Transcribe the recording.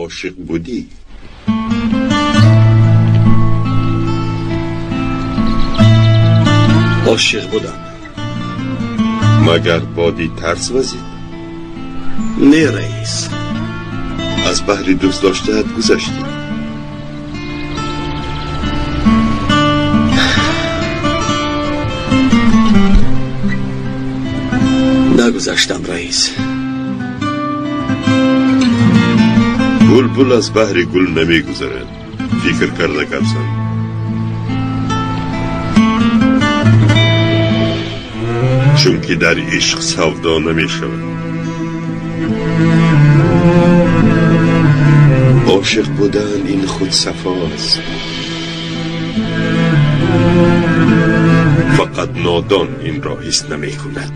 ошиқ будӣ? Ошиқ будам. Магар боди тарс вазид? Не, раис. Аз баҳри дӯст доштаат гузаштӣ. Нагузаштам, раис. Булбул аз баҳри гул намегузарад. Фикр карда гап зан. Чунки дар ишқ савдо намешавад. Ошиқ будан ин худ сафо аст. Фақат нодон инро ҳис намекунад.